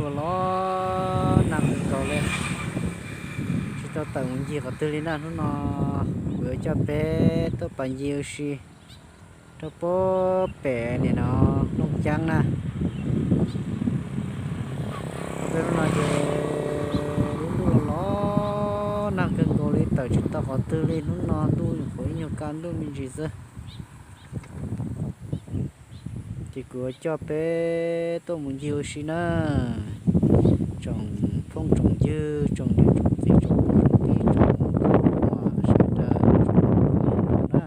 Los nag kawg nkaus li, tsis tau tawm mus ncig qhov twg li na. Hnub no kuv yuav coj peb tuaj pais ncig ua si rau puag pem nim no Looj Ceeb na. Peb hnub no ces lub ntuj los los nag kawg nkaus li, tawm tsis tau qhov twg li. Hnub no ntuj nyuam qhuav ib nyuag kaj ntuj me ntsis xwb. Ces kuv yuav coj peb tuaj mus ncig ua si na, tsoom phooj tsoom ywg, tsoom niam tsoom txiv, tsoom kwv tsoom tij, tsoom nkauj muam sawv daws, tsoom phooj ywg na.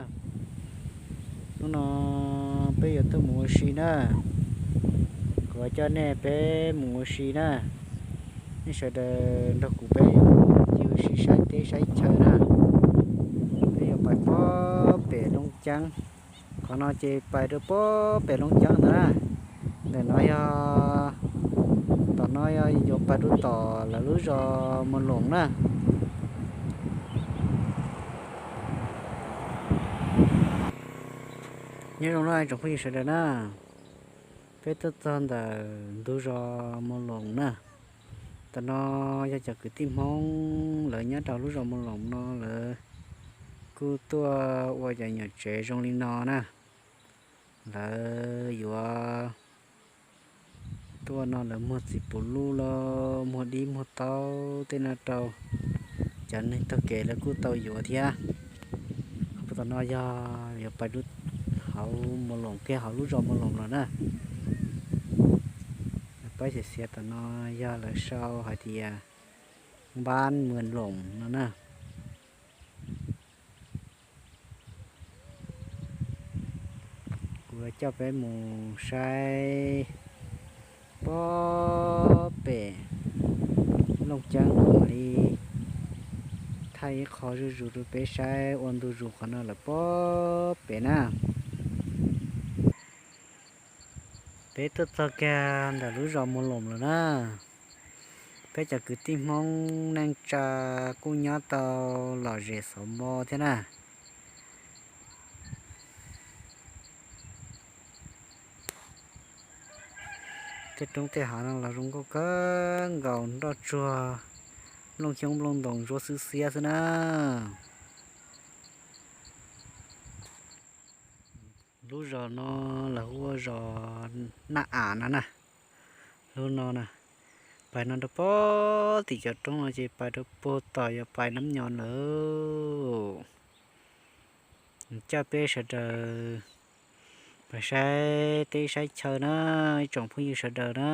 Hnub no peb yuav tuaj mus ua si na, kuv yuav coj nej peb mus ua si na. Nej sawv daws nrog kuv peb mus ncig ua si saib teb saib chaw na. Peb yuav pais puag pem Looj Ceeb. Qhov no ces pais rau puag pem Looj Ceeb ntawd na. Ntawm no yog, tom no yog yuav pais rau tom lawv lub zos Mus Loos na. Nyob zoo na tsoom phooj ywg sawv daws na, peb tuaj txog ntawm ntug zos Mus Loos na. Tam no yog cov kwv tij Hmoob lawv nyob rau lub zos Mus Loos no lawv kuj tuaj ua cov nyuam tsev zoo li no na. Lawv yuav tuaj no lawv muag txiv puv luj los muag dib muag taub tej no rau cov neeg taug kev lawv kuj tau yuav thiab. Qhov puag tom no yog yuav pais hauv Mus Loos kiag, hauv lub zos Mus Loos los na. Pab xiav xiav tom no yog lawv sau hais tias Npab Mus Loos no na. Kuv yuav coj peb mus saib puag pem Looj Ceeb, kuv mam li thaij ib qho zuj zus rau peb saib ua ntu zus qhov no lawm puag pem na. Peb tuaj txog kiag ntawm lub zos Mus Loos lawm na. Peb cov kwv tij Hmoob neej tsa kuj nyob tau lom zem xov npo thiab na. Tej roob tej hav no los zoo nkauj kawg nkaus, nroj tsuag, nplooj xyoob nplooj ntoos ntsuab xwb xiab xwb na. Lub zos no lawv hu ua zos Naj Am no na. Lub no na, pais no rau puag tim cov roob no ces pais rau puag tom yuav pais Nab Nyo lawm. Coj peb sawv daws pais saib teb saib chaw na, ib tsoom phooj ywg sawv daws na,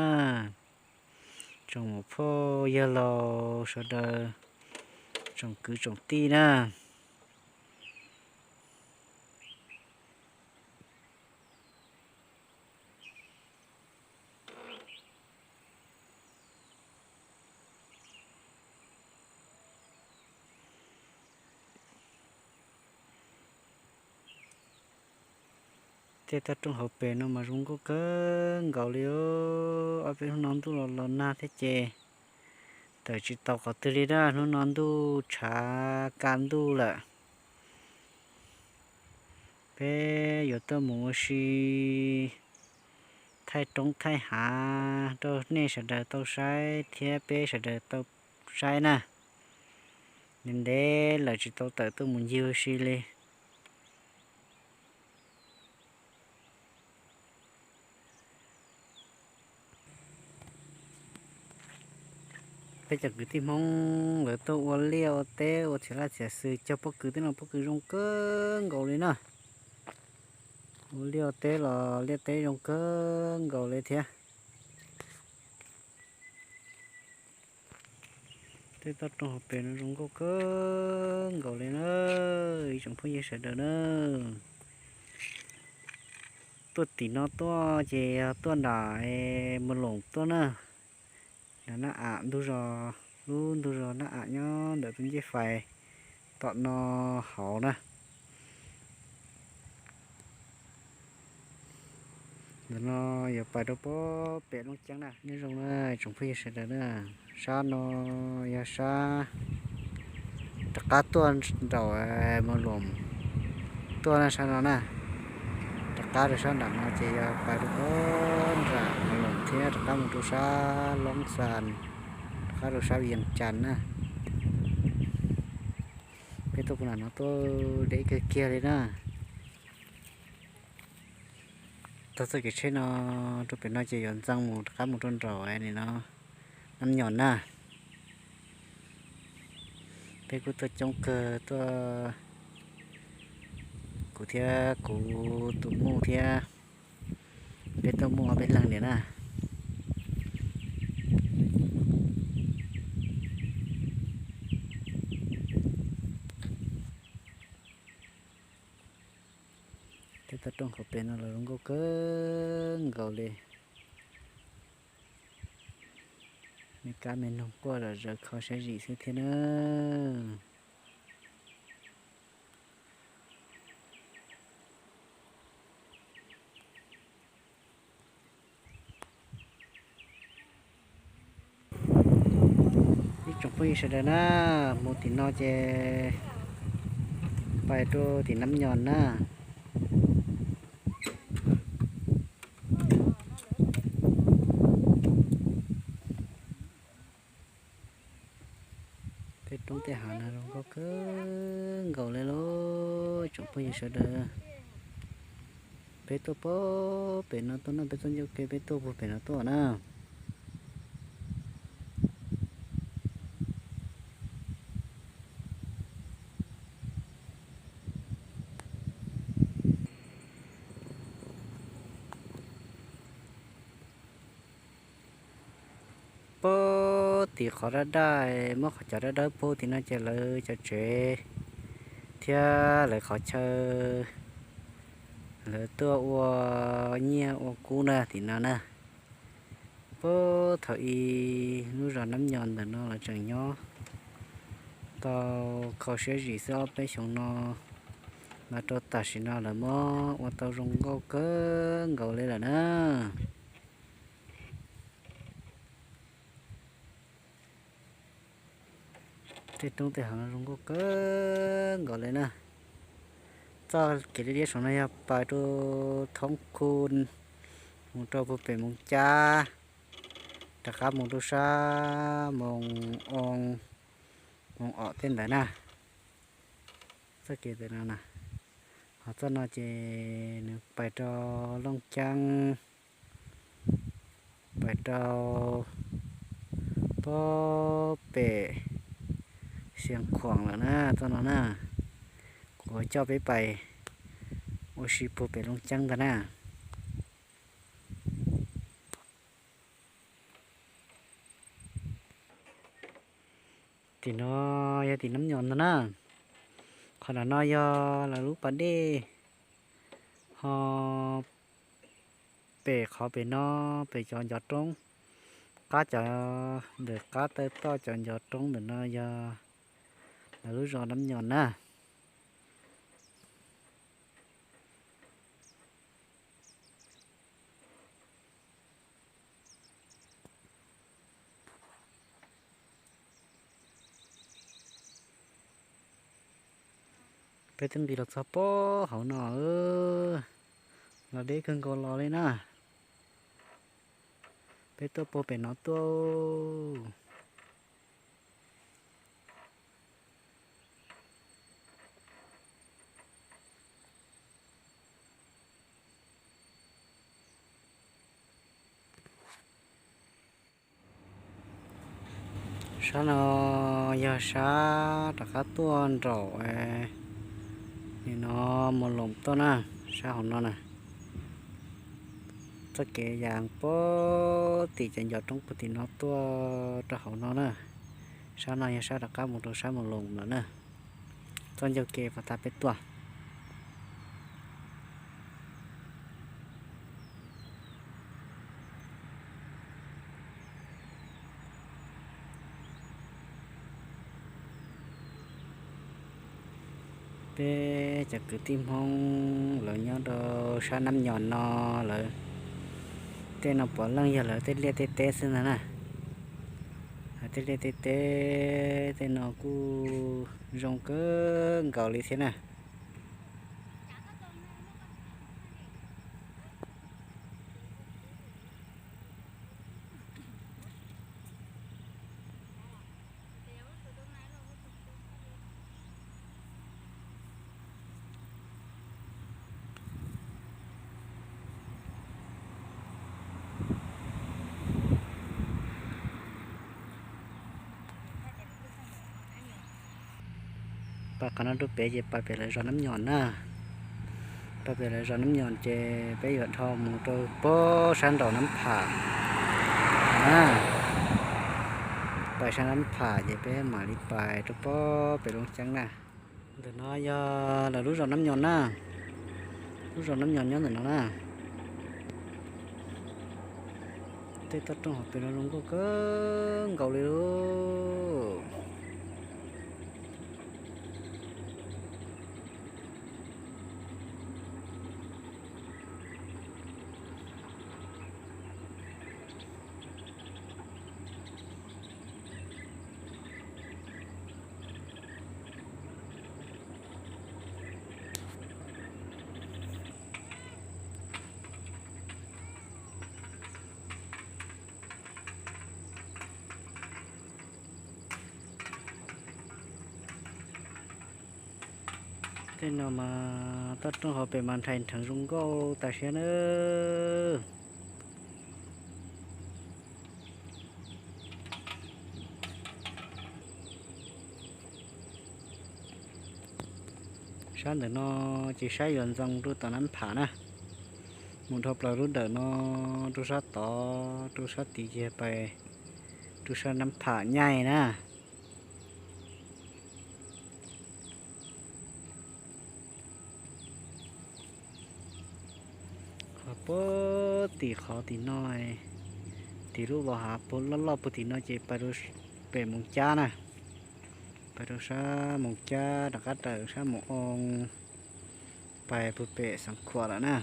tsoom muam phauj yawg laus sawv daws, tsoom kwv tsoom tij na. Tej toj roob hauv pes no mas zoo nkauj kawg nkaus li. Ob peb hnub no ntuj los los nag thiab ces tawm tsis tau qhov twg li na. Hnub no ntuj tshav kaj ntuj lawm. Peb yuav tuaj mus ua si thaij roob thaij hav rau nej sawv daws tau saib thiab peb sawv daws tau saib na. Ntev ntev lawm tsis tau tawm tuaj mus ncig ua si li. Peb cov kwv tij Hmoob lawv tuaj ua liaj ua teb ua txhia laj txhia xwm cog pob kws, tej no pob kws zoo kawg nkaus li na. Ua liaj ua teb los liaj teb zoo kawg nkaus li thiab. Tej toj roob hauv pes no zoo nkauj kawg nkaus li na, ib tsoom phooj ywg sawv daws na. Tuaj tim no tuaj ces yog tuaj nram Mus Loos tuaj na. Nram Naj Am ntug zos, lub ntug zos Naj Am nyob ntawm tus ncej fais tom no hauv na. Ntawm no yuav pais rau puag pem Looj Ceeb na. Nyob zoo na tsoom phooj ywg sawv daws na, sab no yog sab rov qab tuaj nraum Mus Loos tuaj na, sab no na. Rov qab rau sab nram no ces yog pais rau puag nram Mus Loos. thiab rov qab mus rau sab Loob Xas, rov qab rau sab Vias Cas na. Peb tuaj puag nram no tuaj deb kawg kiag li na. Taug txoj kev tsheb no rau pem no ces yuav ntxeev mus rov qab mus rau nraum nim no Nab Nyos na. Peb kuj tuaj coob kawg, tuaj kuv thiab kuv tus muj thiab, peb tuaj muaj ob peb leeg niam na. Tej toj roob hauv pes no los zoo nkauj kawg nkaus li. Me kab me noog quaj zom zaws kho siab zim xwb thiab na. Ib tsoom phooj ywg sawv daws na, mus tim no ces pais rau tim Nab Nyos na. Tej roob tej hav no zoo nkauj kawg nkaus li lauj tsoom phooj ywg sawv daws. Peb tuaj pem no tuaj na, peb tuaj ncauj ke peb tuaj puag pem no tuaj na. Puag tim qhov daj daj, muab qhov cov dawb dawb puag tim no ces lawv cov tsev thiab lawv qhov chaw, lawv tuaj ua nyiaj ua kub na tim no na. Puag thaum ub lub zos Nab Nyos ntawm no lawv tseem nyob tau kho siab zim xwb, ob peb xyoos no los rau tam sim no lawv muab ua tau zoo nkauj kawg nkaus li lawm na. Tej roob tej hav no zoo nkauj kawg nkaus li na. Txoj kev liab liab saum no yog pais rau Thoob Khu, mus rau puag pem Moos Cab, rov qab mus rau sab Moos Oo, Moos Om tej ntawd na. Txoj kev ntawm no na, ho txoj no ces nws pais rau Looj Ceeb, pais rau puag pem Xia Khuam lawm na txoj no na. Kuv coj peb pais ua si puag pem Looj Ceeb ntag na. Tim no yog tim Nab Nyos ntag na. Qhov nram no yog lawv lub pas dej, ho pem qhov pem no, pem cov ncov roob, qab cov, ntawm qab taw toj cov ncov roob ntawm no yog lawv lub zos Nab Nyos na. Peb twb nqis los txog puag hauv no, los deb kawg nkaus los li na. Peb tuaj puag pem no tuaj. Sab no yog sab rov qab tuaj nraum, nim no Mus Loos tuaj na, sab hauv no na. Txoj kev ya puag tim cov ncov roob puag tim no tuaj rau hauv no na. Sab no yog sab rov qab mus rau sab Mus Loos lawm na. Txoj ncauj ke pas tas peb tuaj. Peb cov kwv tij Hmoob lawv nyob rau sab Nab Nyos no, lawv tej no puav leej yog lawv tej liaj tej teb xwb ntag na. Lawv tej liaj tej teb tej no kuj zoo kawg nkaus li thiab na. Qhov no rau pem ces pais pem lawv zos Nab Nyos na. Pais pem lawv zos Nab Nyos ces peb yuav dhau mus rau pob sab nraum Nab Pham na. Pais sab Nab Pham ces peb mam li pais rau pob pem Looj Ceeb na. Ntawm no yog lawv lub zos Nab Nyos na. Lub zos Nab Nyos nyob ntawm no na. Tej toj roob hauv pes no zoo nkauj kawg nkaus li lauj. Tej no mas toj roob hauv pes mas nrhais nrheev zoo nkauj tas siab nawb. Sab ntawm no ces saib yuav ntxeev rau tom Nab Pham na. Mus dhau plaws lub dawm no rau sab tod, rau sab tid ces pais rau sab Nab Pham nyaij na. Ho puag tim qhov tim no, tim lub vos hav puag loj loj puag tim no ces pais rau pem Moos Cab na. Pais rau sab Moos Cab rov qab raws sab Moos Oo pais puag pem Xeev Khuam lawm na.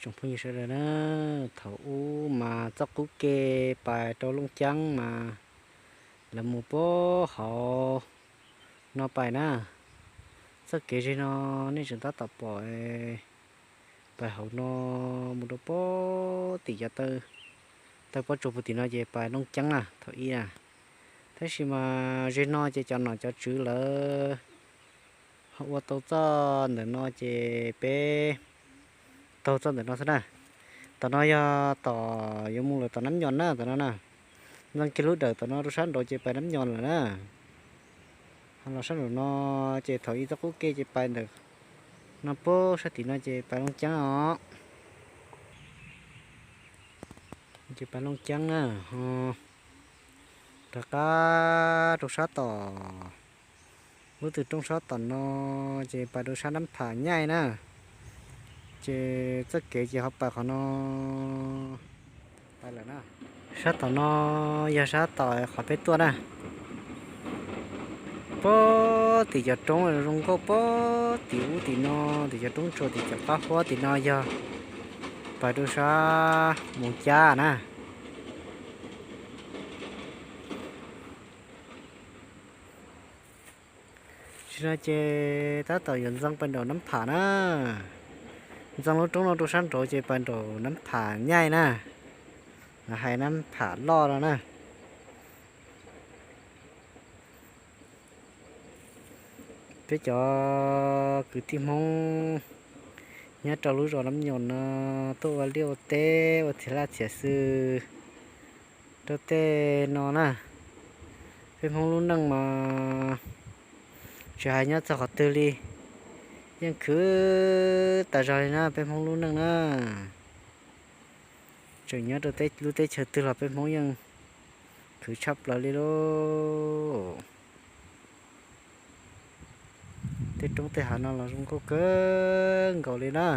Tsoom phooj ywg sawv daws na, thaum ub mas txoj qub ke pais rau Looj Ceeb mas lawv mus puag hauv no pais na. Txoj kev zeg no nej tseem tab tom pom pais hauv no mus rau puag tim cov taw pob tsuas puag tim no ces pais Looj Ceeb na thaum ub na. Tab sis mas zeg no ces cov nom cov tswv lawv ho ua tau txoj ntawm no ces peb taug txoj ntawm no xwb na. Tom no yog tom yuav mus lawm tom Nab Nyos na tom no na. Ntxeev kiag lub dawm tom no rau sab nraud ces pais Nab Nyos lawm na. Ho los sab nraum no ces thaum ub txoj qub ke ces pais ntawm no puag sab tim no ces pais Looj Ceeb os. Ces pais Looj Ceeb na, ho rov qab rau sab tom lub tw roob sab tom no ces pais rau sab Nab Pham nyaij na. Ces txoj kev ces ho pais qhov no pais lawm na. Sab tom no yog sab tom qhov peb tuaj na. Puag tim cov roob zoo nkauj puag tim ub tim no, tim cov roob tsuas tim cov qab huab tim no yog pais rau sab Moos Cab na. Tsis no ces tab tom yuav ntxeev pais nraum Nab Pham na. Ntxeev lub roob no rau sab nraud ces pais nraum Nab Pham nyaij na, hais Nab Pham loj no na. Peb cov kwv tij Hmoob nyob rau lub zos Nab Nyos no tuaj ua liaj ua teb ua txiv laj txiav xwm rau tej no na. Peb Hmoob lub neej mas tsis hais nyob txog qhov twg li, yeej khwv tas zog li na peb Hmoob lub neej na. Tseem nyob rau lub teb chaws twg los peb Hmoob yeej khwv tshaj plaws li lauj. Tej roob tej hav no los zoo nkauj kawg nkaus li na.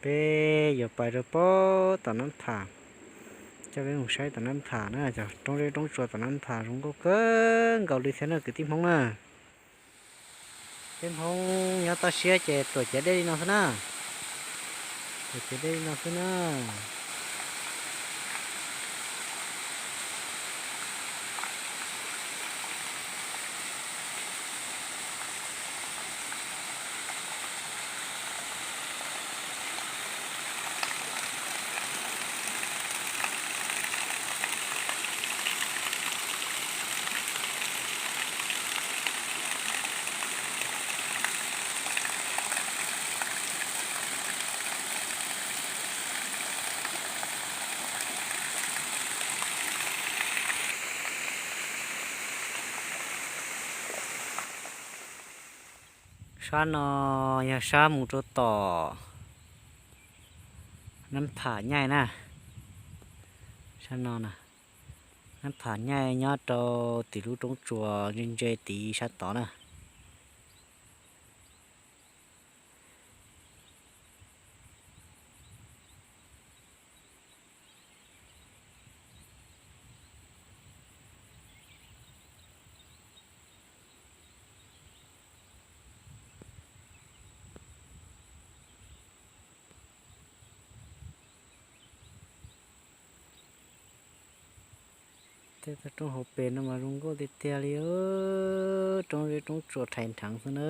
Peb yuav pais rau pem tom Nab Pham, coj peb mus saib tom Nab Pham na, cov roob zeb roob tsuas tom Nab Pham zoo nkauj kawg nkaus li thiab na kwv tij Hmoob na. Peb Hmoob nyob toj siab ces tuam cev dej li no xwb na. Tuam cev dej li no xwb na. Sab no yog sab mus rau tom Nab Pham Nyaij na. Sab no na, Nab Pham Nyaij nyob rau tim lub roob tsuas ntse ntse tid sab tod na. Tej toj roob hauv pes no mas zoo nkauj tiag tiag li, roob zeb roob tsuas rhais nrheev xwb na.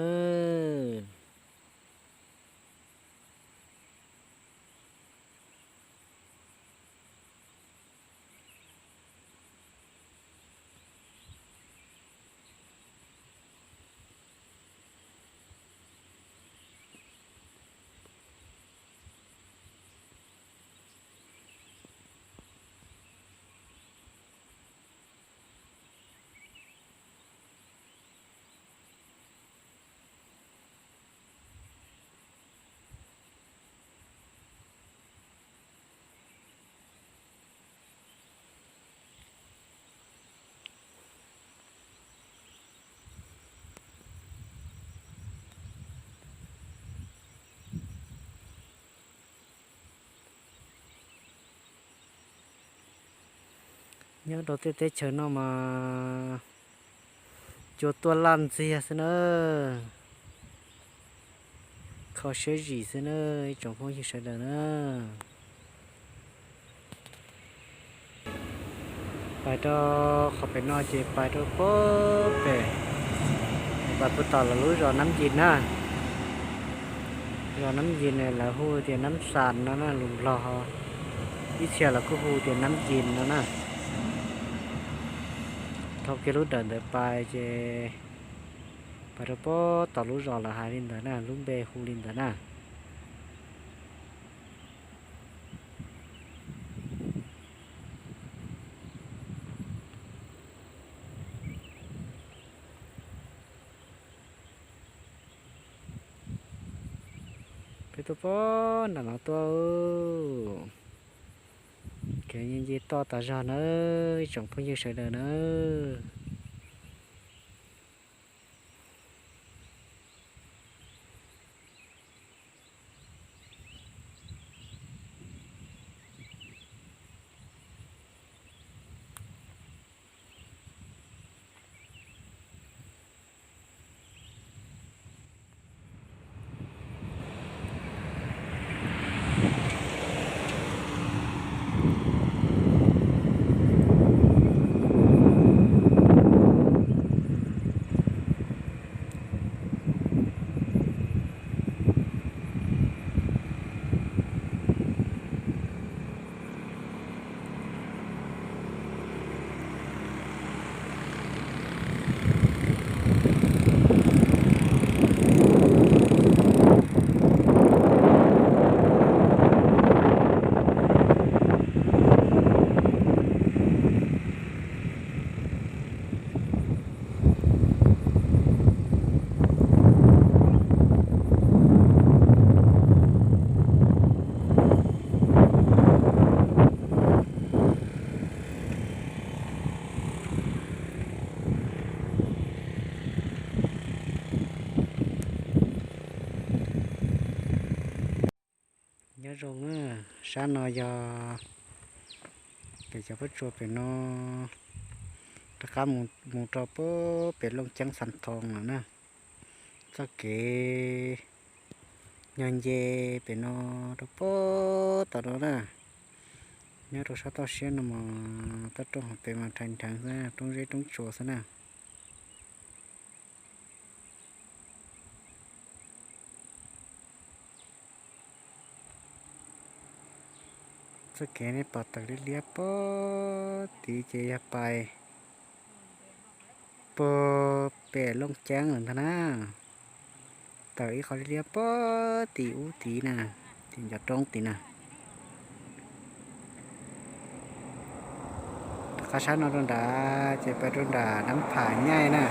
Nyob rau tej teb chaws no mas cua tuaj laj ntxiag xwb na, kho siab zim xwb na ib tsoom phooj ywg sawv daws na. Pais rau qhov pem no ces pais rau pem, pais puag tom lawv lub zos Nab Yis na. Zos Nab Yis ne lawv hu tias Nab Xas no na, lus Nplog, ib txhia lawv kuj hu tias Nab Yis no na. Dhau kiag lub dawm ntawd pais ces pais rau pem tom lub zos lawv hais li ntawd na, lub npe hu li ntawd na. Peb tuaj pem nram no tuaj, kev nce toj tas zog nawb ib tsoom phooj ywg sawv daws nawb. Sab no yog pem cov pob tsuas pem no, rov qab mus rau pem Looj Ceeb Xas Thoo lawm na. Txoj kev nyob nce pem no rau pem tom no na. Nyob rau sab toj siab no mas toj roob hauv pes mas rhais nrheev xwb, roob zeb roob tsuas xwb na. Txoj kev nej pom tawm liab liab pem tid ces yog pais puag pem Looj Ceeb lawm ntag na. Tawm ib qho liab liab pem tim ub tid na, tim ncov roob tid na. Rov qab sab no rau nrad ces pais rau nram Nab Pham Nyaij na.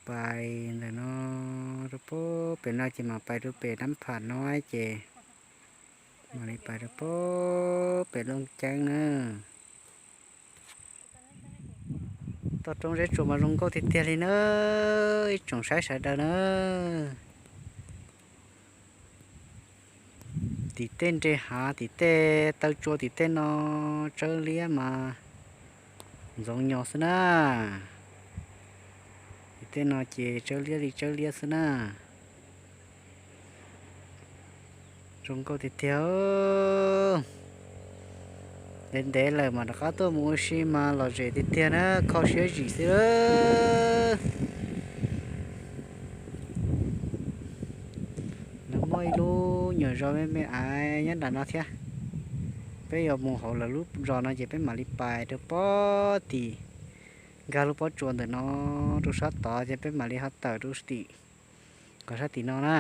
Pais ntawm no rau pem no ces mam pais rau pem Nab Pham no ces mam li pais rau pem Looj Ceeb na. Toj roob zeb tsuas mas zoo nkauj tiag tiag li na, ib tsoom saib sawv daws na. Tim tej nres hav tim tej taw tsua tim tej no tsawb liab mas ntxoov nyos xwb na. Tim tej no ces tsawb liab li tsawb liab xwb na. Zoo nkauj tiag tiag. Ntev ntev lawm mas rov qab tuaj mus ua si mas lom zem tiag tiag na, kho siab zim xwb. Lawv muaj ib lub nyuam zos me me ais nyob nram no thiab. Peb yuav mus hauv lawv lub zos no ces peb mam li pais rau pem tim, nkag lub pob tsuas ntawm no rau sab tod ces peb mam li ho tawm rau tim kom sab tim no na.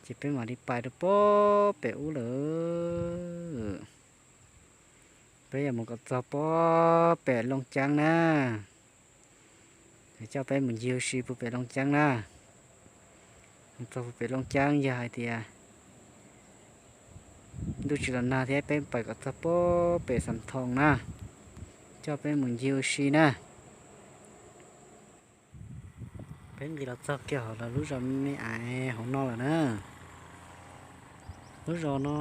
Ces peb mam li pais rau pem ub lawm. Peb yuav mus kom txog pem Looj Ceeb na. Coj peb mus ncig ua si puag pem Looj Ceeb na. Mus txog puag pem Looj Ceeb yog hais tias ntuj tsis los nag thiab peb pais kom txog puag pem Xas Thoo na. Coj peb mus ncig ua si na. Peb nqis los txog kiag hauv lawv lub zos me ais hauv no lawm na. Lub zos no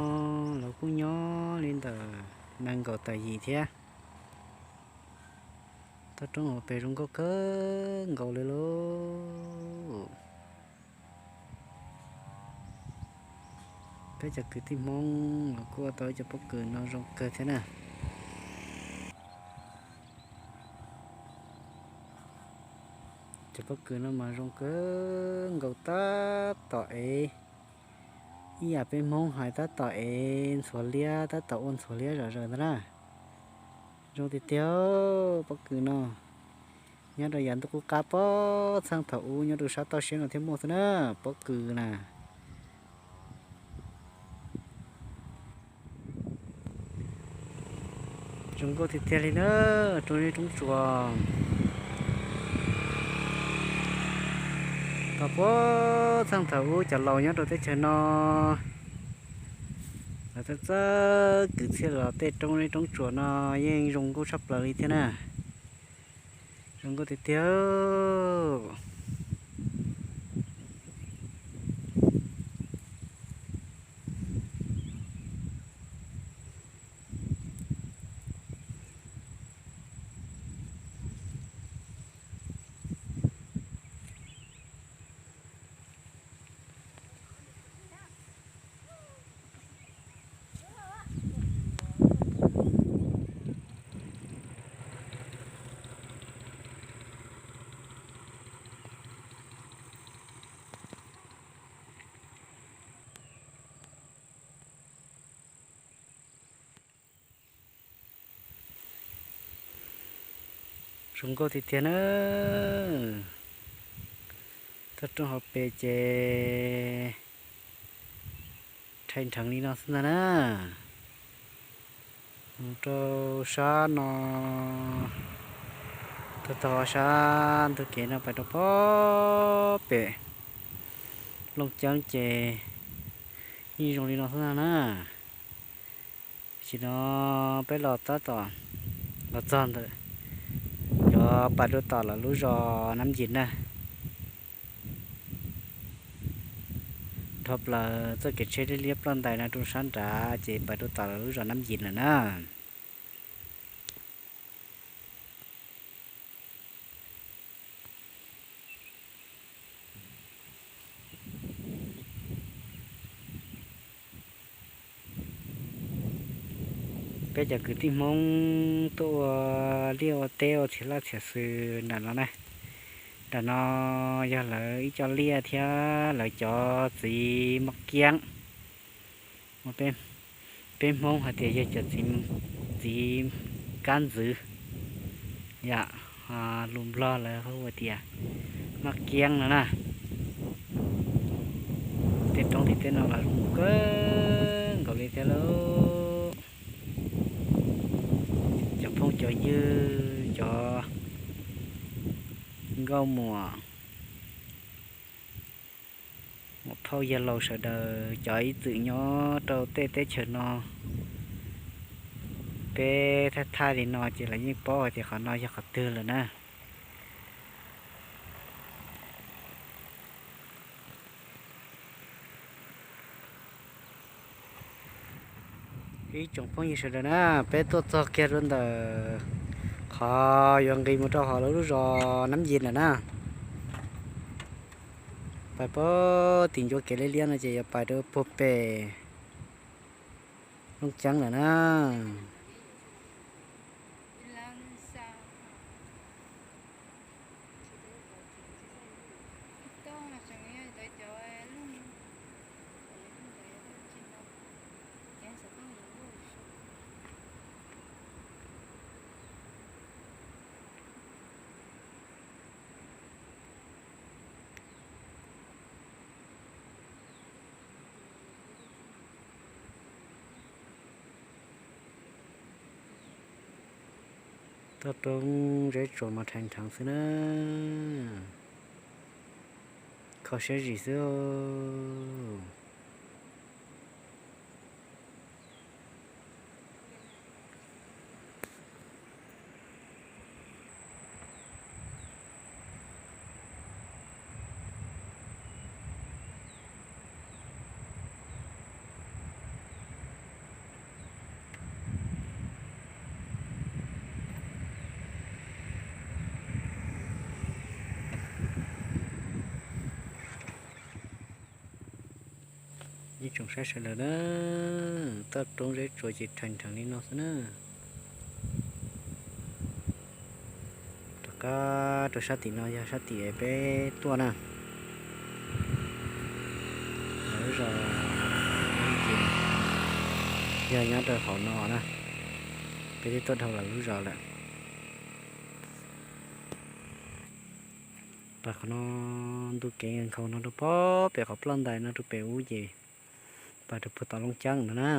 lawv kuj nyob li ntawm nees nkaum tawm yim thiab. Toj roob hauv pes zoo nkauj kawg nkaus li lauj. Peb cov kwv tij Hmoob los kuj ua tau cov pob kws no zoo kawg thiab na. Cov pob kws no mas zoo kawg nkaus tab tom ev, ib yam peb Hmoob hais tab tom ev ntxhuav liab, tab tom ua ntxhuav liab zom zaws ntag na. Zoo tiag tiag pob kws no. Nyob rau yav ntuj qub qab pob txheej thaum ub nyob rau sab toj siab no thiaj muaj xwb na, pob kws na. Zoo nkauj tiag tiag li na, roob zeb roob tsuas. Thaum puag txheej thaum ub cov laus nyob rau teb chaws no, lawv txawj txawj kwv txhiaj los tej roob zeb roob tsuas no yeej zoo nkauj tshaj plaws li thiab na. Zoo nkauj tiag tiag. Zoo nkauj tiag tiag na. Toj roob hauv pes ces rhais nrheev li no xwb ntag na. Mus rau sab no, tag tag sab ntug kev no pais rau pem Looj Ceeb ces yeej zoo li no xwb ntag na. Tam sim no peb los tab tom los txog ntawm, yuav pais rau tom lawv lub zos Nab Yis na. Dhau plaws txoj kev tsheb liab liab ploj ntais no rau sab nrad ces pais rau tom lawv lub zos Nab Yis lawm na. Peb cov kwv tij Hmoob tuaj ua liaj ua teb ua txhia laj txhia xwm nram no na. Nram no yog lawv ib co liaj thiab lawv cov txiv maj kiab. Peb Hmoob hais tias yog cov txiv kab ntxwv, yam lus Nplog lawv hu tias maj kiab no na. Tej roob tim tej no los zoo kawg nkaus li thiab lauj. Cov phooj cov ywg, cov nkauj muam, muam phauj yawg laus sawv daws, cov ib txwm nyob rau tej teb chaws no, peb thaij thaij li no ces lawv yeej paub hais tias qhov no yog qhov twg lawm na. Ib tsoom phooj ywg sawv daws na, peb tuaj txog kiag rau ntawm qhov yuav nqis mus rau hauv lawv lub zos Nab Yis lawm na. Pais puag tim ncua kev liab liab no ces yuav pais rau puag pem Looj Ceeb lawm na. Toj roob zeb tsuas mas rhais nrheev xwb na. Kho siab zim xwb. Ib tsoom saib sawv daws na, toj roob zeb tsuas ces rhais nrheev li no xwb na. Rov qab rau sab tim no yog sab tim peb tuaj na. Lawv lub zos ces yog nyob rau hauv no na. Peb twb tuaj dhau lawv lub zos lawm. Pais qhov no ntu kev nkhaus no rau pem qhov ploj ntais no rau pem ub ces pais rau puag tom Looj Ceeb no na.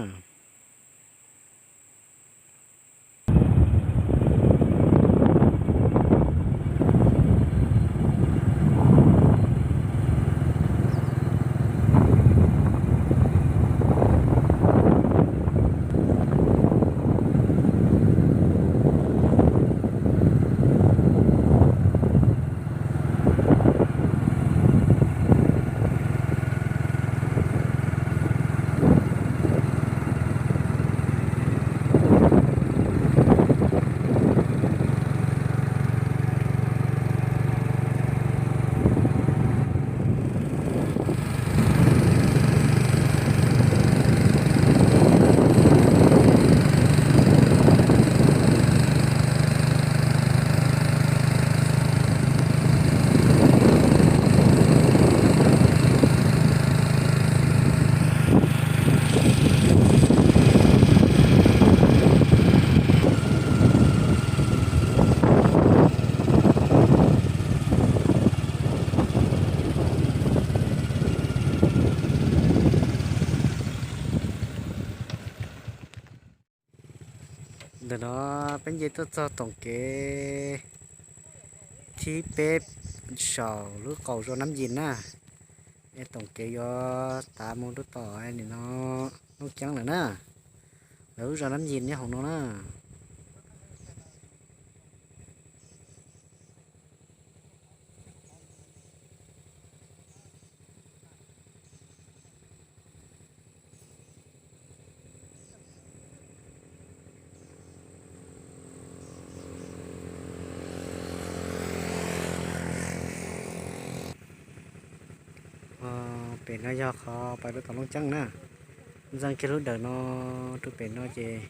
Ntawm no peb nce tuaj txog toom kev thib peb saum lub qaum zos Nab Yis na. Es toom kev yuav tav mus rau tom nim no Looj Ceeb lawm na. Lawv lub zos Nab Yis nyob hauv no na. Pem no yog qhov pais rau tom Looj Ceeb na. Ntxeev kiag lub dawm no rau pem no ces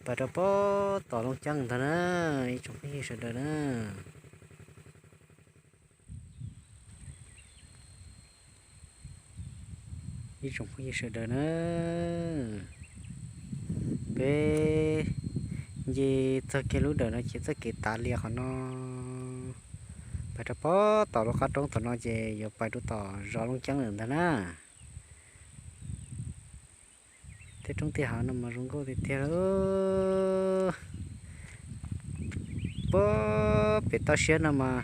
pais rau pob tom Looj Ceeb ntag na, ib tsoom phooj ywg sawv daws na. Ib tsoom phooj ywg sawv daws na, peb nce txog kiag lub dawm no ces txoj kev tav lias qhov no, pais rau pob tom lub qab roob tom no ces yuav pais rau tom zos Looj Ceeb lawm ntag na. Tej roob tej hav no mas zoo nkauj tiag tiag lauj. Puag pem toj siab no mas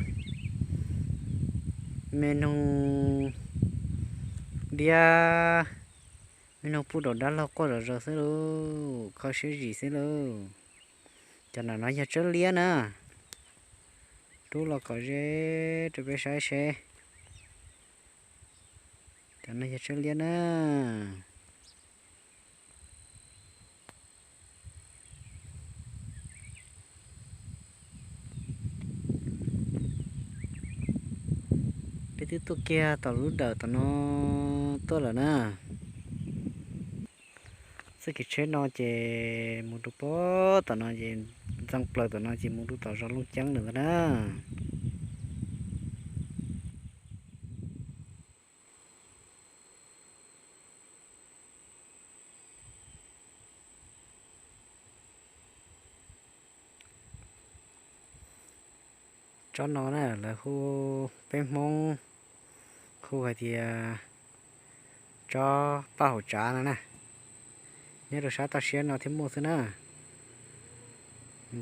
me noog diab, me noog puj daum dab laug quaj zom zaws xwb lauj, kho siab zim xwb lauj. Cov no no yog tsawb liab na, rub los kom ze rau peb saib seb. Cov no yog tsawb liab na. Peb twb tuaj kiag tom lub dawm tom no tuaj lawm na. Txoj kev tsheb no ces mus rau pob tom no ces ntxeev plaws tom no ces mus rau tom zos Looj Ceeb lawm ntag na. Tsob no na lawv hu, peb Hmoob hu hais tias tsob paj huam tsav no na. Nyob rau sab toj siab no thiaj muaj xwb na.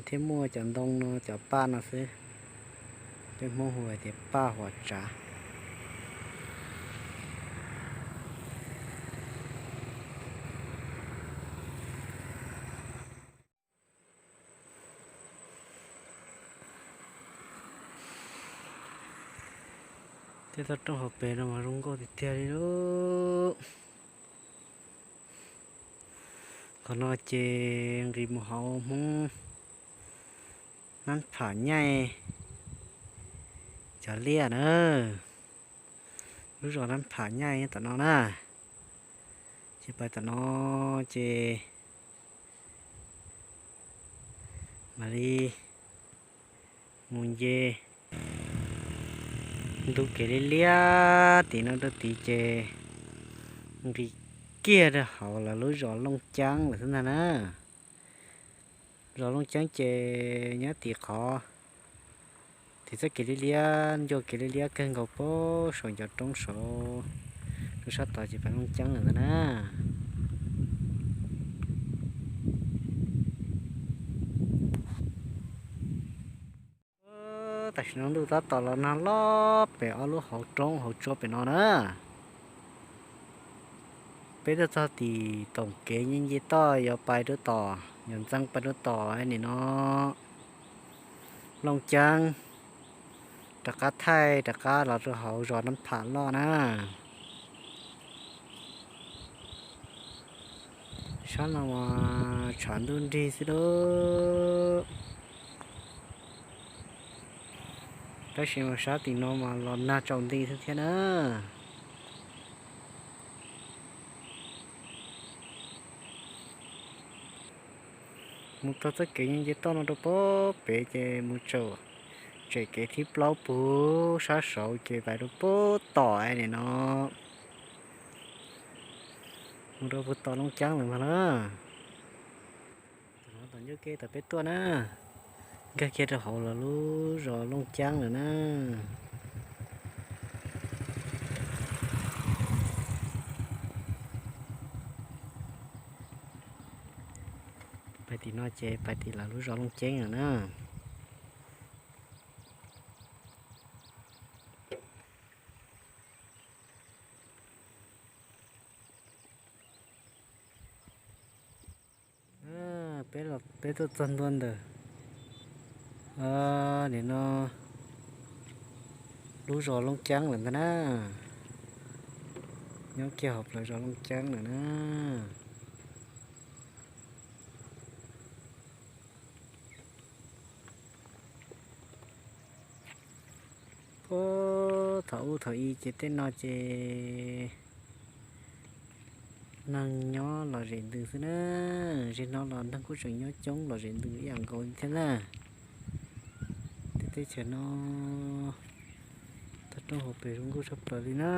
Thiaj muaj cov ntoo no cov paj no xwb. Peb Hmoob hu hais tias paj huam tsav. Tej toj roob hauv pes no mas zoo nkauj tiag tiag li lauj. Qhov no ces nqis mus hauv Hmoob Nab Pham Nyaij cov liaj na. Lub zos Nab Pham Nyaij tom no na. Ces pais tom no ces mam li mus nce ntug kev liab liab tim no rau tid ces nqis kiag rau hauv lawv lub zos Looj Ceeb lawm xwb ntag na. Zos Looj Ceeb ces nyob tim qhov, tim txoj kev liab liab ncua kev liab liab kawg nkaus puag saum ncov roob saud, rau sab tod ces pais Looj Ceeb lawm ntag na. Tam sim no ntuj tab tom los nag loj pem ob lub hauv roob hauv tsua pem no na. Peb tuaj txog tim toom kev nce toj yuav pais rau tom, yuav ntxeev pais rau tom nim no Looj Ceeb, rov qab thaij rov qab los rau hauv zos Nab Pham Loj na. Sab no mas tshav ntuj nrig xwb lauj. Tab sis mas sab tim no mas los nag tsaus nti xwb thiab na. Mus txog txoj kev nce toj no rau puag pem ces mus tsaum tsem kev thib plaub puag sab saud ces pais rau puag tom nim no, mus rau puag tom Looj Ceeb lawm mas na. Tom no tom ncauj ke tom peb tuaj na, nkag kiag rau hauv lawv lub zos Looj Ceeb lawm na. Pais tim no ces pais tim lawv lub zos Looj Ceeb lawm na. Peb los peb tuaj txog ntua ntawm, nim no lub zos Looj Ceeb lawm ntag na. Nyob kiag hauv plawv zos Looj Ceeb lawm na. Puag thaum ub thaum i ces tej no ces neeg nyob lom zem ntws xwb na. Zej no los neeg kuj tseem nyob coob lom zem ntws ib yam nkaus thiab na. Tej teb chaws no toj roob hauv pes zoo nkauj tshaj plaws li na.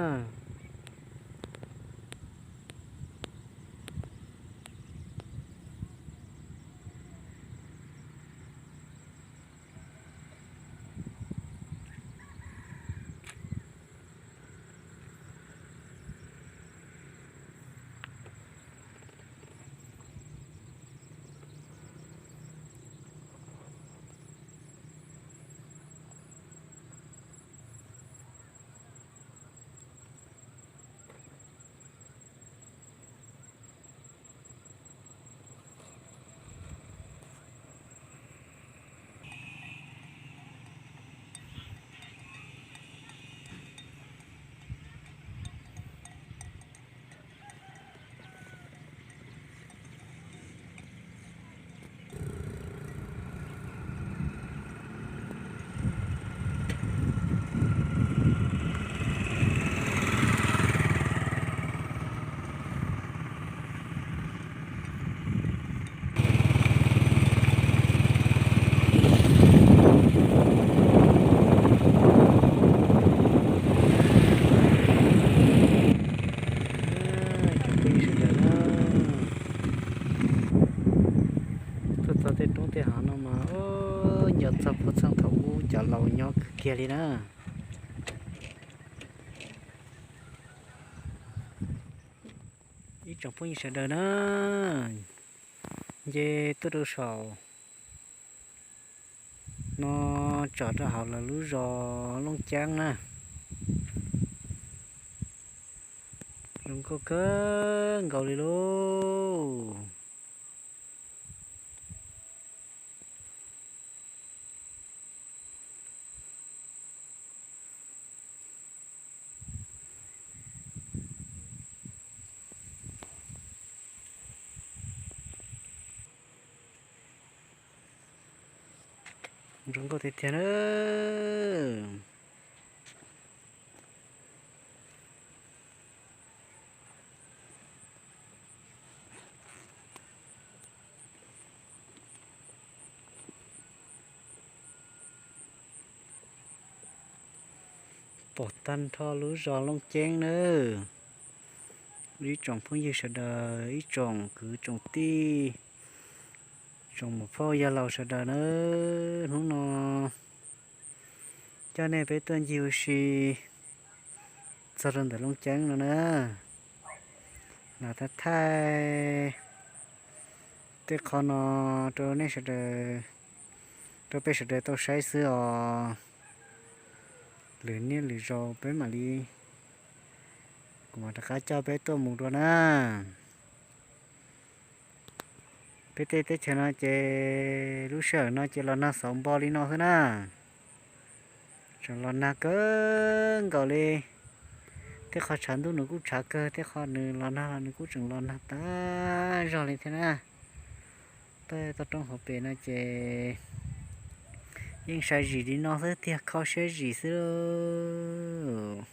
Tuaj txog tej roob tej hav no mas nco txog phuaj txheej thaum ub cov laus nyob kawg kiag li na. Ib tsoom phooj ywg sawv daws na, nce tuaj rau saum no tsom rau hauv lawv lub zos Looj Ceeb na. Zoo nkauj kawg nkaus li lauj. Zoo nkauj tiag tiag na. Pom tag nrho lub zos Looj Ceeb nawb. Ib tsoom phooj ywg sawv daws, ib tsoom kwv tsoom tij, tsoom muam phauj yawg laus sawv daws nawb, hnub no coj nej peb tuaj ncig ua si txog rau ntawm Looj Ceeb no na. Lam thaij thaij tej qhov no rau nej sawv daws, rau peb sawv daws tau saib xwb os. Lwm niaj lwm zaus peb mam li, kuv mam rov qab coj peb tuaj mus dua na. Peb tej teb chaws no ces lub sij hawm no ces los nag xauv npo li no xwb na. Tseem los nag kawg nkaus li. Tej qhov tshav ntuj nws kuj tshav kawg, tej qhov nws los nag los nws kuj tseem los nag tag zog li thiab na. Tej toj roob hauv pes no ces yeej sai zim li no xwb tiag, kho siab zim xwb lauj.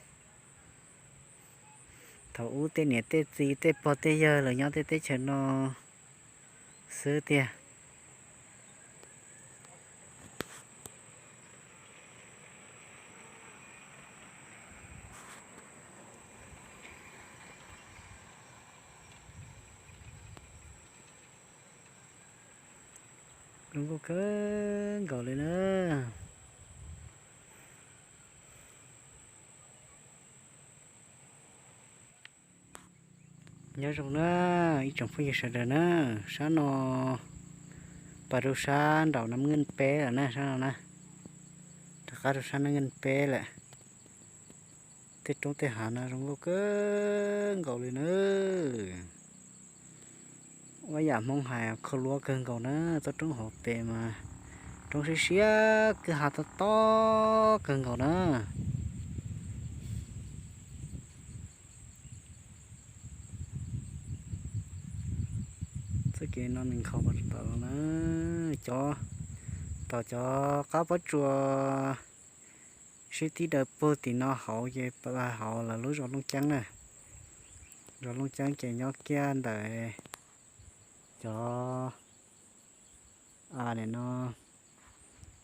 Thaum ub tej niam tej txiv tej pog tej yawg lawv nyob tej teb chaws no xwb tiag. Zoo nkauj kawg nkaus li na. Nyob zoo na ib tsoom phooj ywg sawv daws na, sab no pas rau sab nraum Nam Ngej Peb lawm na, sab no na, rov qab rau sab Nam Ngej Peb lawm. Tej roob tej hav no zoo nkauj kawg nkaus li na. Ua yam Hmoob hais, khau luab kawg nkaus na, txoj roob hauv pes mas roob siab siab, kwj ha tob tob kawg nkaus na. Txoj kev no nws nkhaus tod na, cov, tom cov qab pob tsuas sib tib daws puag tim no hauv ces hauv lawv lub zos Looj Ceeb na. Zos Looj Ceeb ces nyob kiag ntawm cov, nim no,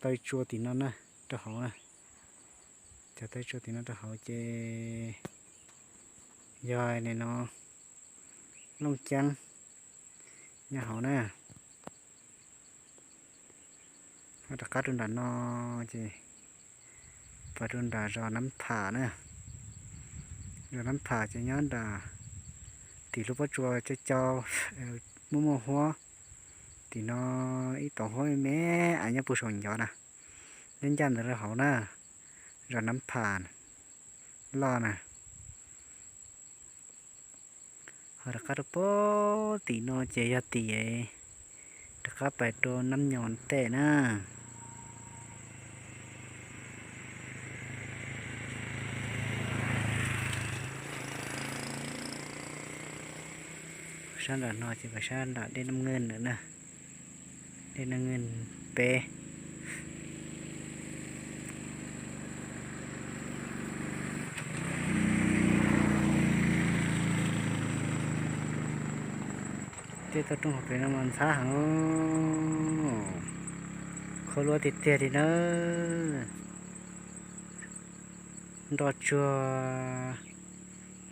taw tsua tim no na, rau hauv na. Cov taw tsua tim no rau hauv ces yog nim no Looj Ceeb nyob hauv na. Ho rov qab rau nram no ces pas rau nram zos Nab Pham na. Zos Nab Pham ces nyob nram tim lub pob tsuas cau cau, muaj muaj huab. Tim no ib tauv huab me me nyob puag saum ncov na, nyob ncaj ntawd rau hauv na, zos Nab Pham loj na. Ho rov qab rau puag tim no ces yog tim rov qab pais rau Nab Nyos tej na. Sab nram no ces pas sab nram dej Nab Nkeej na, dej Nab Nkeej peb. Tej toj roob hauv pes no mas ntxhab heev, khau luab tiag tiag li na. Nroj tsuag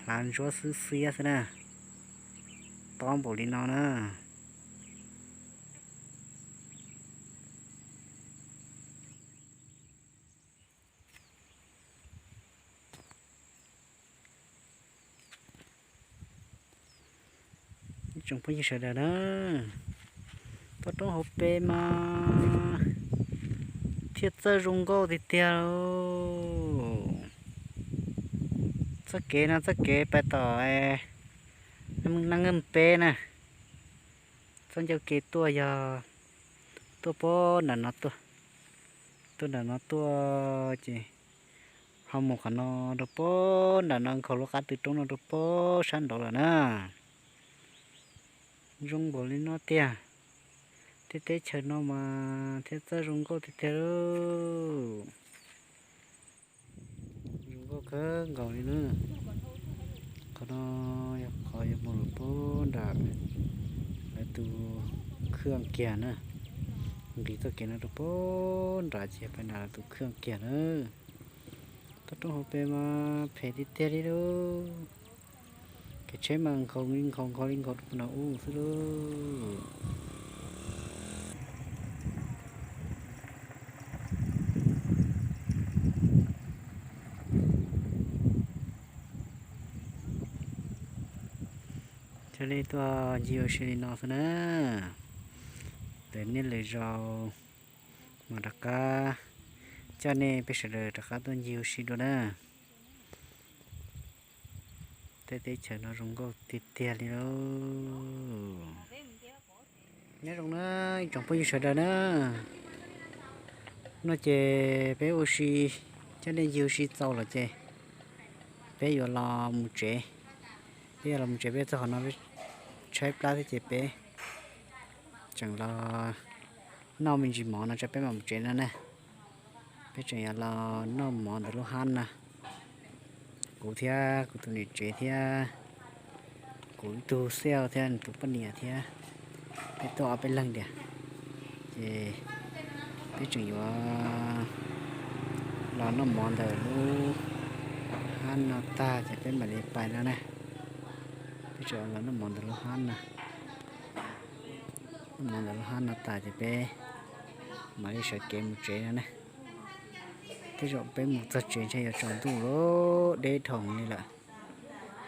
hlav ntsuab xwb xiab xwb na, tob npaum li no na. Ib tsoom phooj ywg sawv daws na, toj roob hauv pes mas thiaj txawj zoo nkauj tiag tiag. Txoj kev no txoj kev pais tom Nab Nkeej peb na. Txoj ncauj ke tuaj yog tuaj puag nram no tuaj, tuaj nram no tuaj ces ho mus qhov no rau puag nram no nkhaus lub qab tw roob no rau puag sab nraud lawm na. Zoo npaum li no tiag, tej teb chaws no mas thiaj txawj zoo nkauj tiag tiag lauj. Zoo nkauj kawg nkaus li na. Qhov no yog qhov yuav mus rau puag nram lawv tus khwj kiag na. Nqis txoj kev no rau puag nram ces pais nram lawv tus khwj kiag na. Toj roob hauv pes mas phem tiag tiag li lauj. Kev tsheb mas nkhaus li nkhaus nkhaus li nkhaus rau puag nram ub xwb lauj. Thiaj li tuaj ncig ua si li no xwb na. Lwm hnub lwm zaus mas rov qab coj nej peb sawv daws rov qab tuaj ncig ua si dua na. Tej teb chaws no zoo nkauj tiag tiag li lauj. Nyob zoo na ib tsoom phooj ywg sawv daws na. No ces peb ua si, coj nej ncig ua si txaus lawm ces peb yuav los mus tsev. Peb yuav los mus tsev, peb txog qhov no peb tshaib plab thiab ces peb tseem los noj me ntsis mov no tso peb mam mus tsev no na. Peb tseem yuav los noj mov ntawm lub hab no. Kuv thiab kuv tus niam tsev thiab kuv ib tug xiaj thiab nws tus poj niam thiab, peb tuaj ob peb leeg tiag. Ces peb tseem yuav los noj mov ntawm lub hab no tag ces peb mam li pais no na. Peb tseem los noj mov ntawm lub hab no. Noj mov ntawm lub hab no tas ces peb mam li sawv kev mus tsev no na. Tej zaum peb mus txog tsev ntshe yuav tsaus ntuj lawm, deb dhau li lawm.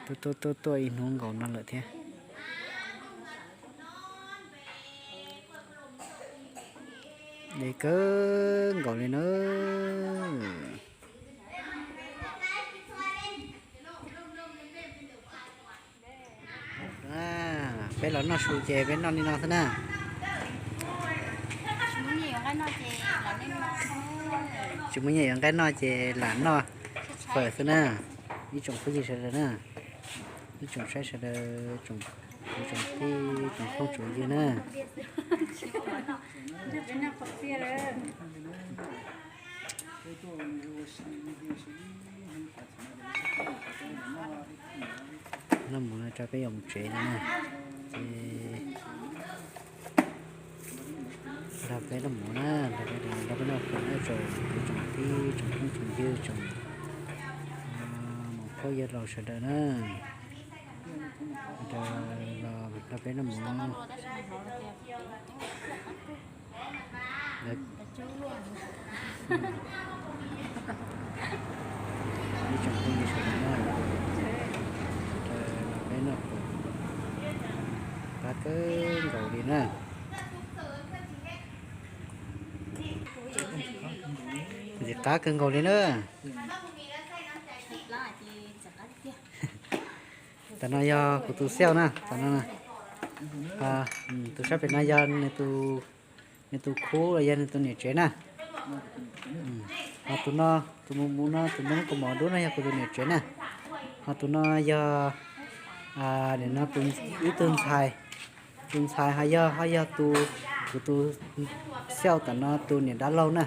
Tuaj tuaj tuaj tuaj ib hnub nkaus no lawm thiab. Deb kawg nkaus li na. Peb los noj su ces peb noj li no xwb na. Tsis muaj nyiaj yuav nqaij noj ces lam noj fawm xwb na. Ib tsoom phooj ywg sawv daws na, ib tsoom saib sawv daws, tsoom kwv tsoom tij, tsoom phooj tsoom ywg na. Noj mov no tso peb yuav mus tsev no na. Ces nrog peb noj mov na, nrog peb noj mov na, tsoom kwv tsoom tij, tsoom phooj tsoom ywg, tsoom muam phauj yawg laus sawv daws na. Nrog peb noj mov. Ib tsoom phooj ywg sawv daws na, los peb noj qab kawg nkaus li na. Ntxim qab kawg nkaus li na. Tam no yog kuv tus xiauj na, tam no tus sab pem no yog nws tus khub los yog nws tus niam tsev na. Ho tus no, tus mus mus no, tus nyob kaus mom dub no yog kuv tus niam tsev na. Ho tus no yog nim no ib tug ntxhais, tus ntxhais ho yog, ho yog tus, kuv tus xiauj tam no tus niam dab laug na.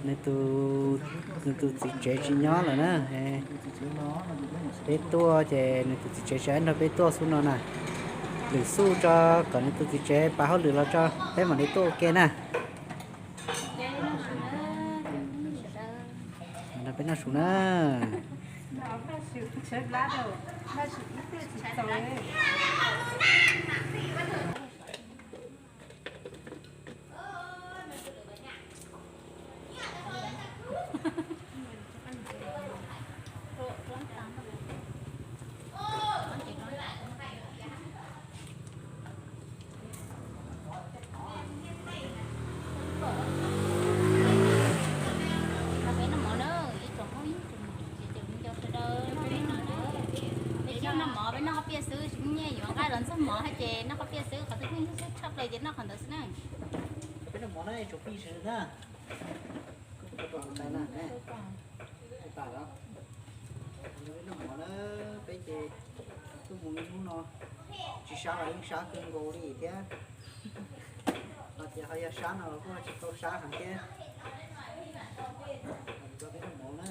Nws tus, nws tus txiv tsev tsis nyob lawm na. Peb tuaj ces nws tus txiv tsev tsis nrog peb tuaj xub no na. Lwm xub tso kom nws tus txiv tsev pas hauj lwm los tso peb mam li tuaj ua ke na. Nrog peb noj su na. Peb noj mov na, ib tsoom phooj ywg, tsoom niam txiv tsoom viv ncaus sawv daws, peb noj mov, peb noj qhob piaj xwb, tsis muaj nyiaj yuav nqaij los ntxuag mov thiab ces noj qhob piaj xwb, qhov twg tshaj plaws ces noj qhov ntawd xwb na. Peb noj mov na, tsoom phooj ywg sawv daws na. Noj mov na, peb ces tuaj mus ib hnub no tsis sab los yeej sab kawg nkaus li thiab. Ho tias ho yog sab no los kuj tsis tau sab heev thiab. Peb noj mov na.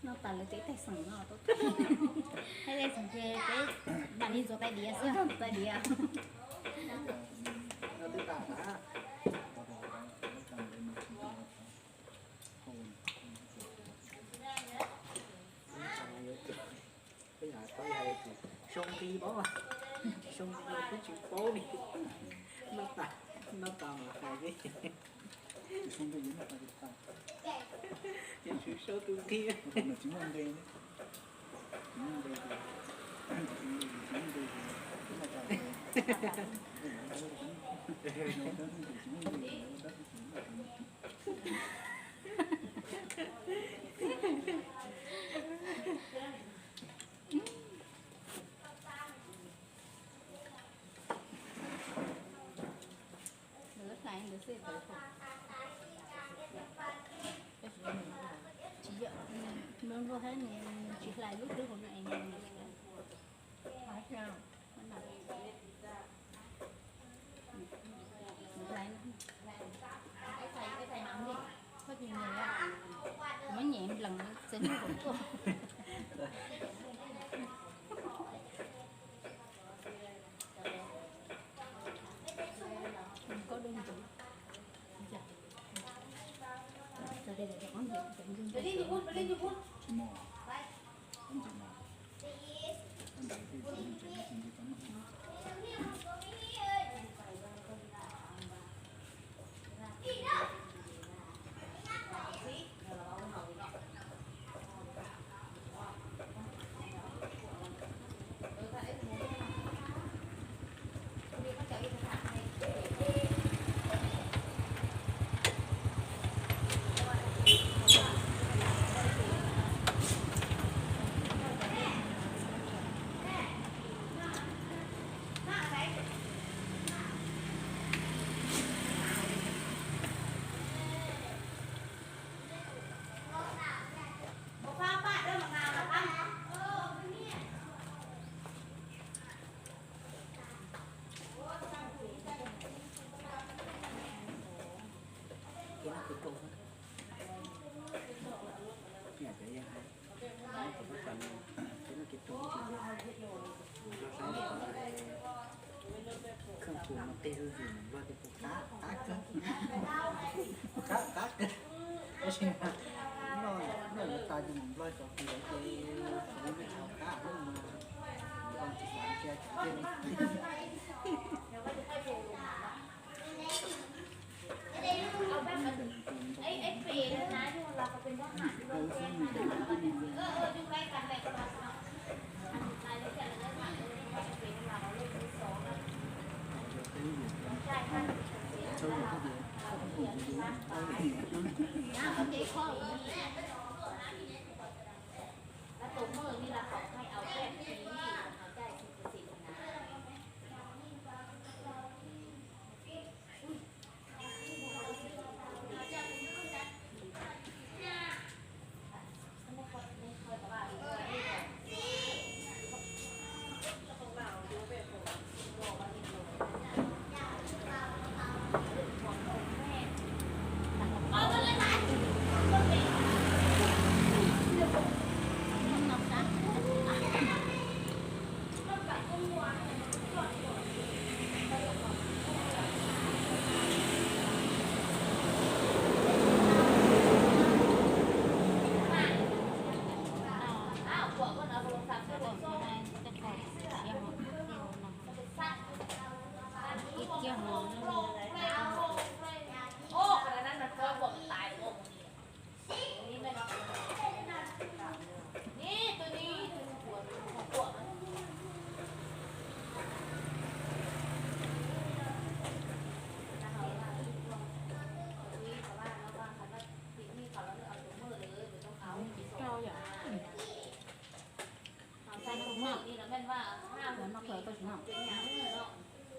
Noj tas lawv cov ib tais xeem no, ib tais xeem ces peb mam li ntxuav tais diav xwb, tais diav. Peb yog tau hais tias sau nqi pab, sau nqi twb tsis paub li. Noj tas, noj tas mas hais li. Ces tsis sau tus nqi. Lawv hlais ntawd xwb tau. Tsis yog, nplua nplua thiab nws tsis hlais lub hlwb hauv no es nws hlais. Muab nyem nplees txeev hauv tuaj. Kheej pum no tej zuj zus nplog ces pum qab qab kawg, qab qab kawg. Tab sis mas noj noj yuav tas ces mus nplog cov kws lawv ces kuv me qhov qab lub mas nplog tsis xav ntsia cov tiag li.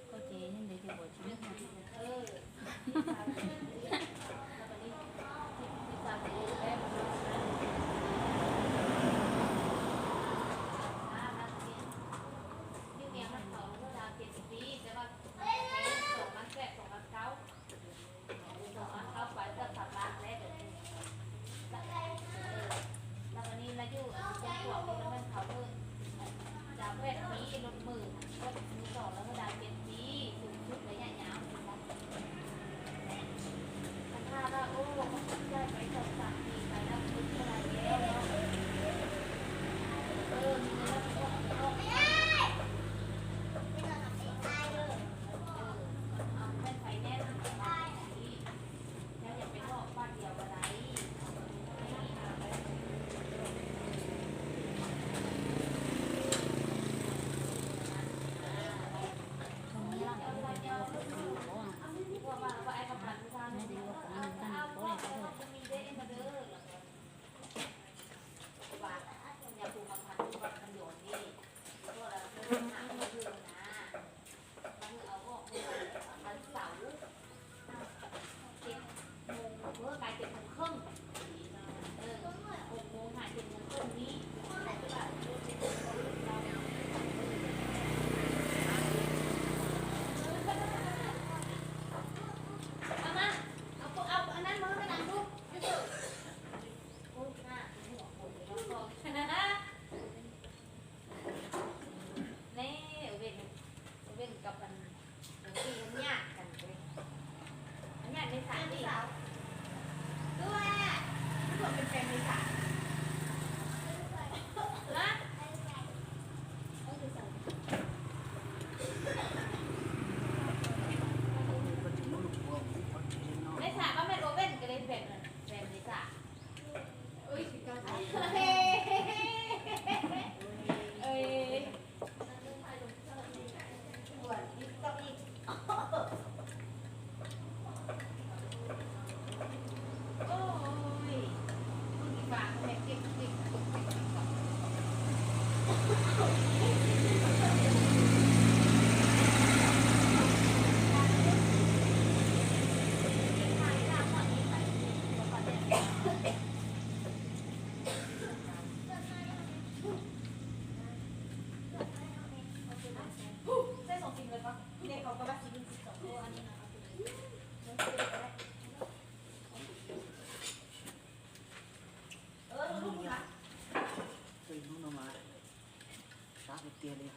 Koj ces yeej ntev ces kuv tsis muaj. Hnub no mas sab tiag tiag li.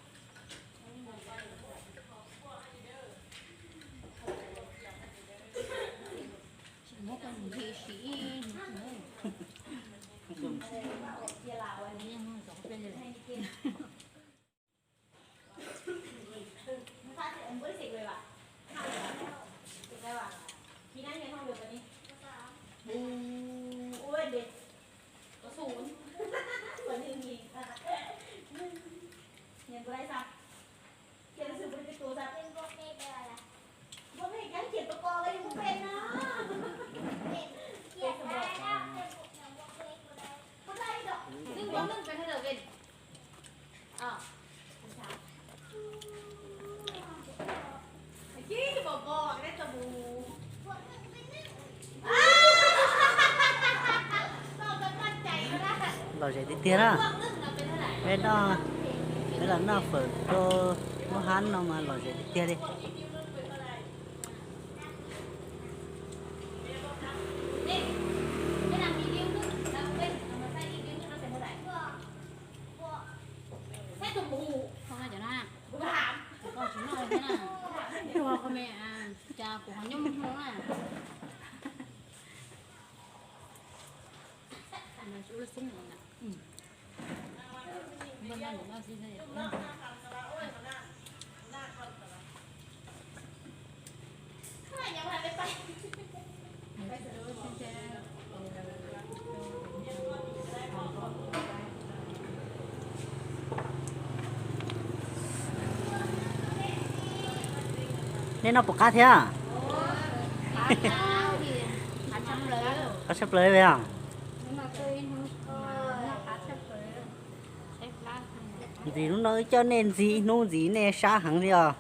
Lom zem tiag tiag na. Peb noj, peb los noj fawm rau lub hab no mas lom zem tiag tiag li. Cas kuv ho nyob mus hnub na. Nej noj puas qab thiab? Qab tshaj plaws li os. Ntxiv hnub no wb coj nej ntxiv ib hnub ntxiv nej sab heev li os.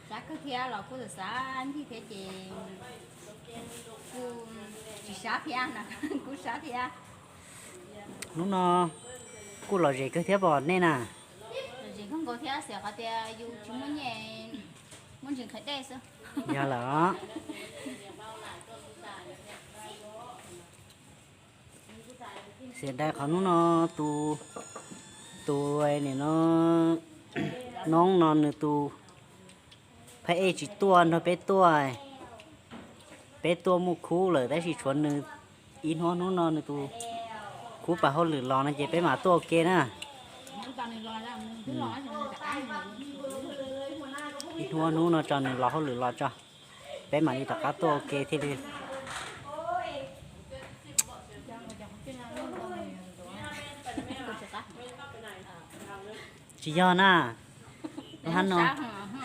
Sab kawg thiab los kuj xav ncig thiab ces kuj tsis sab thiab no, kuj sab thiab. Hnub no kuj lom zem kawg thiab pom nej na. Lom zem kawg nkaus thiab xav qhov tias yus tsis muaj nyiaj, muaj ntsis nqhis dej xwb. Yog lawm. Xiam dais qhov hnub no tus, tus nim no noob no nws tus phab ej tsis tuaj nrog peb tuaj. Peb tuaj muaj khub lawm tab sis tshuav nws ib hnub, hnub no nws tus khub pas hauj lwm los no ces peb mam tuaj ua ke na. Ib hnub hnub no tso nws los hauj lwm los tso, peb mam li rov qab tuaj ua ke thiaj li. Tsis yog na, lub hab no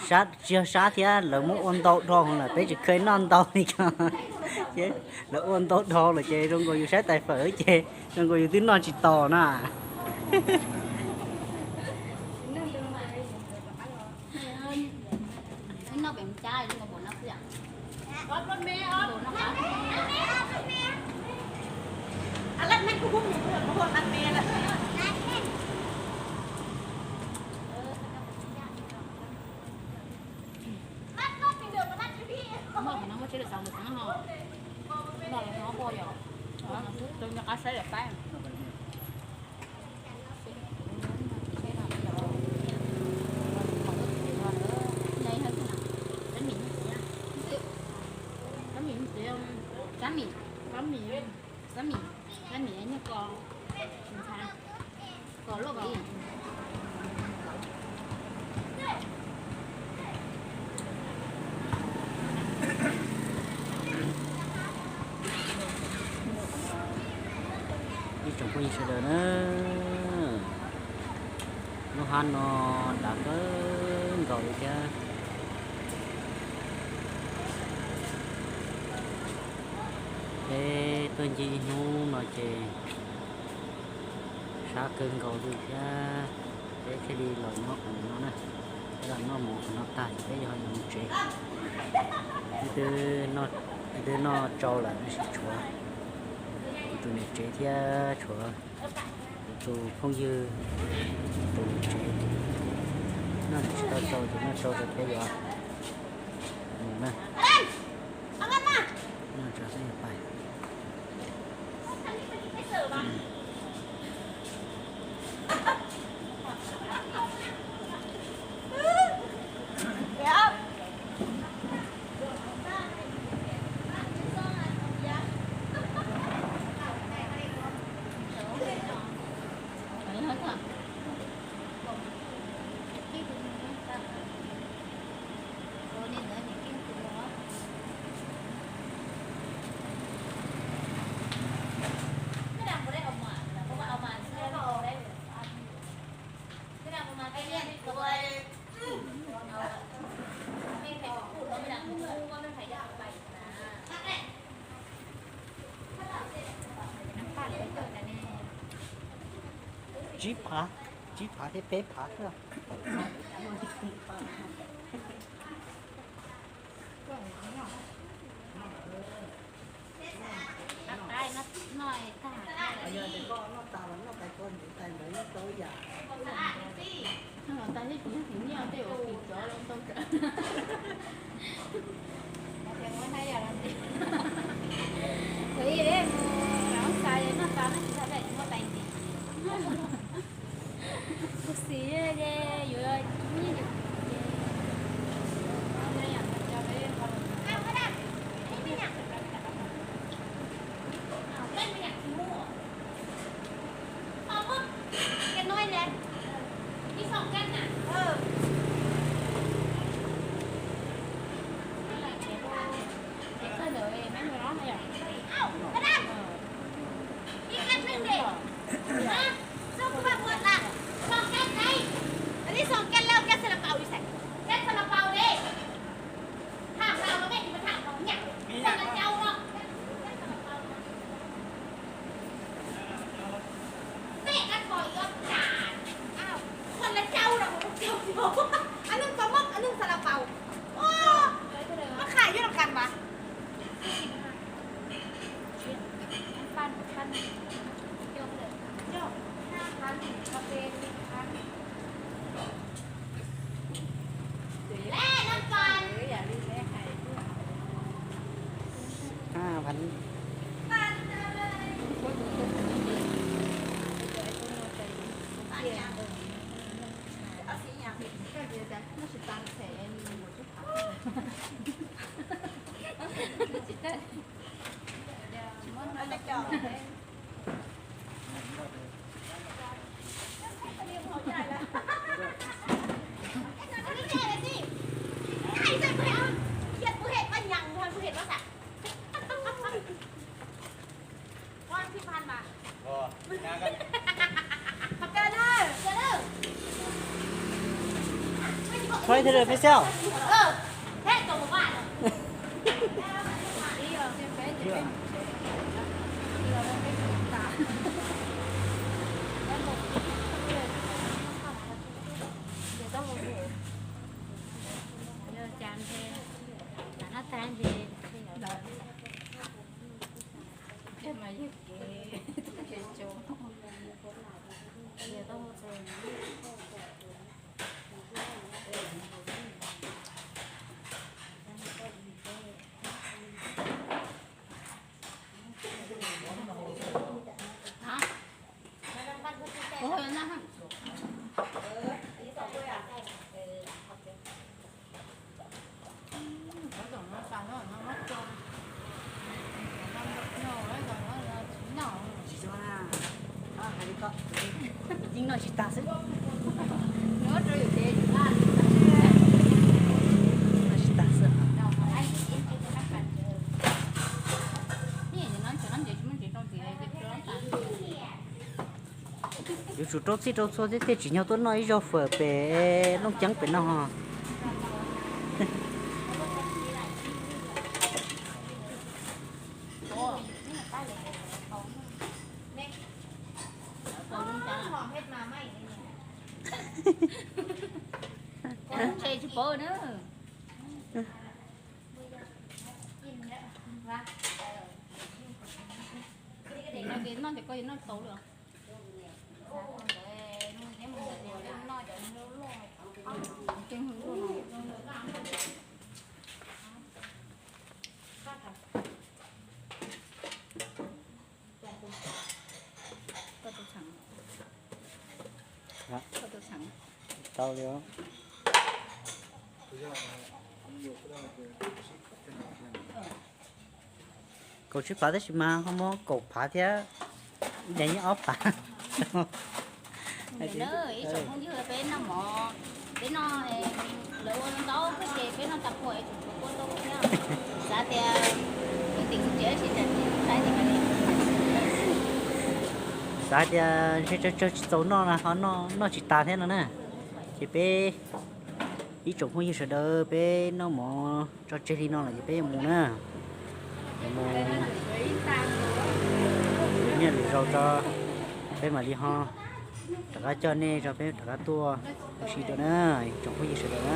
tsis yog sab thiab, lawv muab ua ntau dhau lawm, peb tsis kheev noj ntau li ko. Lawv ua ntau dhau lawm ces zoo nkaus yus saib tais fawm ces zoo nkaus yus twb noj tsis taus na. Ib tsoom phooj ywg sawv daws na, lub hab no dav kawg nkaus li thiab. Peb tuaj ncig ib hnub no ces Tab kawg nkaus li thiab, peb thiaj li los nyob qhov no na. Peb los noj mov qhov no tag ces peb yuav mus tsev. Twb noj tsau lawm tab sis tshuav kuv tus niam tsev thiab tshuav kuv tus phooj ywg tus niam tsev. Noj tsis tau tsau ces noj tsau rau thiab yuav mus na. Noj tsau xwb yuav pais. Tsib phav, tsib phav thiab peb phav xwb. Kuv ib mus noj tas no tsis tau dej tsis muaj tais ntim. Kuv xis ces yuav Ua, muab qhaj yuav rau kas mas. Thôi thì rồi, phía sau. Yeej noj tsis tag xwb. Noj tsis tag xwb. Yuav tsum rau txhij rau txhua thiab thiaj tsim nyog tuaj noj ib zaug fawm pem Looj Ceeb pem no. Ua lub tsev tsis paub na. Noj ces koj yuav noj tau lawm. Tau li. Kaum tsib phav tab sis mas ho muab kaum phav thiab, ib daim nyob ob phav. Ib tsoom phooj ywg, peb noj mov, peb noj, lawv ua ntau kawg ces peb noj tas puas es tseem tshuav kua tau thiab. Xav tias ntev ntev tsis tsev tsis tsev tsis saib tias, xav tias ntshe tsawg tsawg tsis txaus noj na ho noj tsis tas thiab no na. Ces peb ib tsoom phooj ywg sawv daws peb noj mov tso tseg li no lawm ces peb yuav mus na. Yuav mus nyiaj lwm zaus tso, peb mam li ho rov qab coj nej tso peb rov qab tuaj ua si dua na, ib tsoom phooj ywg sawv daws na.